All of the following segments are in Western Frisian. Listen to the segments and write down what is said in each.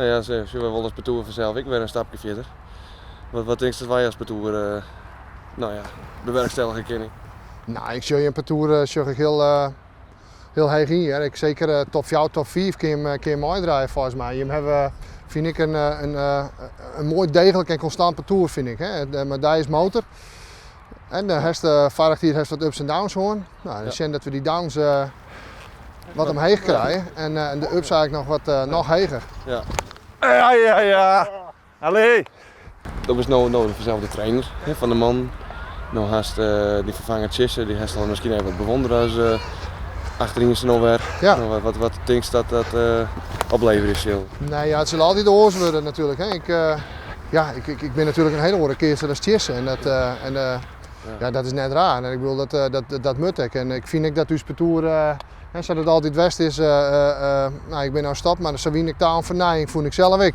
No ja, se sjogge wol as partoer fansels ek wer in stapke fierder. Wat, wat tinkst dat wy as partoer no ja, bewerkstelligje kinne? No, ik sjoch jim partoer sjoch ik hiel, hiel heech yn hear. Ik seker top fjouwer, top fiif kin jim, kin jim meidraaie folgens my. Jim hawwe fyn ik in, in, in moai deeglik en konstant partoer fyn ik. Hè. Mei dy as motor. En dan hast foarich jier hast wat ups en downs hân. No, dan sjen dat we dy downs wat omheech krije en de ups eigentlik noch wat noch heger. Ja. Ja, ja, ja. Allee. Do bist no, no fansels de trainer hè, fan de mannen. No hast dyn ferfanger Tjisse, dy hast al miskien even wat bewondere as achteryn no wer. Ja. No, wat, wat tinkst dat dat opleverje sil? Nee, ja, it sil altyd oars wurde natuerlik. Hè. Ik, ja, ik, ik, ik bin natuerlik in hiele oare keatser as Tjisse en dat, en, ja, dat is net raar. En ik bedoel, dat, dat, dat moat ek. En ik fyn ek dat ús partoer, hè, sa't it altyd west is, no, ik bin no stopt, mar sa wie ik ta in fernijing, fûn ik sels ek.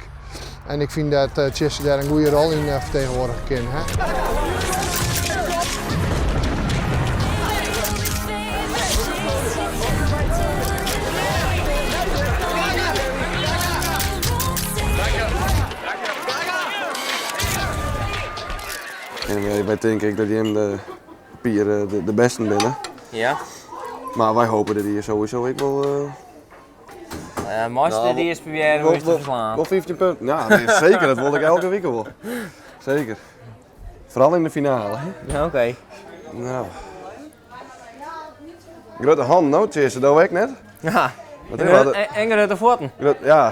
En ik fyn dat Tjisse dêr in goede rol yn fertegenwoardigje kin. Hè. En wy tinke ek dat jim de papier de bêsten binne. Ja. Mar wy hoopje dit jier sowieso ek wol. Ja, meist dit earst probearje om ús te ferslaan. Wol 15 punten. Ja, nee, seker. Dat wol ik elke wike wol. Seker. Foaral yn de finale. Hè? Ja, oké. Nou. Grutte hannen no, Tjisse, do ek net? Ja. Wat is wat? En grutte fuotten. Grut, ja.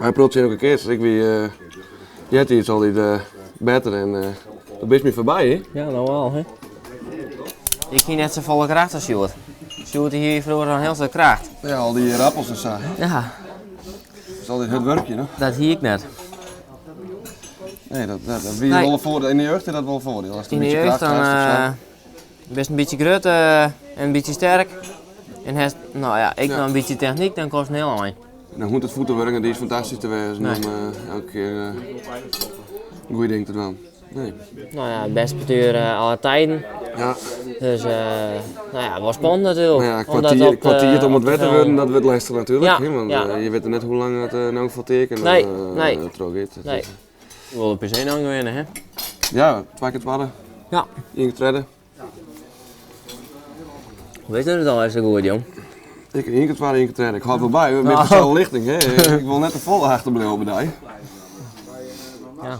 Wy protte elke kear, ik wie uh, eartiids altyd uh, better en uh, do bist my foarby, hè? Ja, no al, hè. Ik hie net safolle kracht as Sjoerd. Sjoerd hie froeger in hiel soad kracht. Ja, al dy rappels en sa. Hè? Ja. Dat is altyd hurd wurkjen, hè? Dat hie ik net. Nee, dat, dat, dat wie Nee. wol in voordeel. In de jeugd is dat wol in voordeel. As in Yn de bytsje jeugd kracht dan hast of sa. bist in bytsje grut en in bytsje sterk. En hast, no ja, ek Ja. noch in bytsje technyk, dan komst in hiel ein. Dan hoecht it fuottewurk net iens fantastysk te wêzen Nee. om elke kear in goede ding te dwaan. Nee. No ja, bêste partoer alle tijden. Ja. Dus no ja, wol spannend natuerlik. Ja, Om dat kwartier, op, kwartier om op it te wer te vullen. wurden, dat wurdt lestich natuerlik. Ja, hè, want ja. je witte net hoe lang it no foar teken Nee, nee. trochgiet. Dat Nee. is- Ik wol de PC dan winnen, hè? Ja, twa kear twadde. Ja. Ien kear tredde. Hoe is dat al sa goed, jong? Ik ien kear twadde, ien kear tredde. Ik hâld wol by, we binne dezelfde lichting. Hè. Ik wol net te folle achterbliuwe by dy. Ja.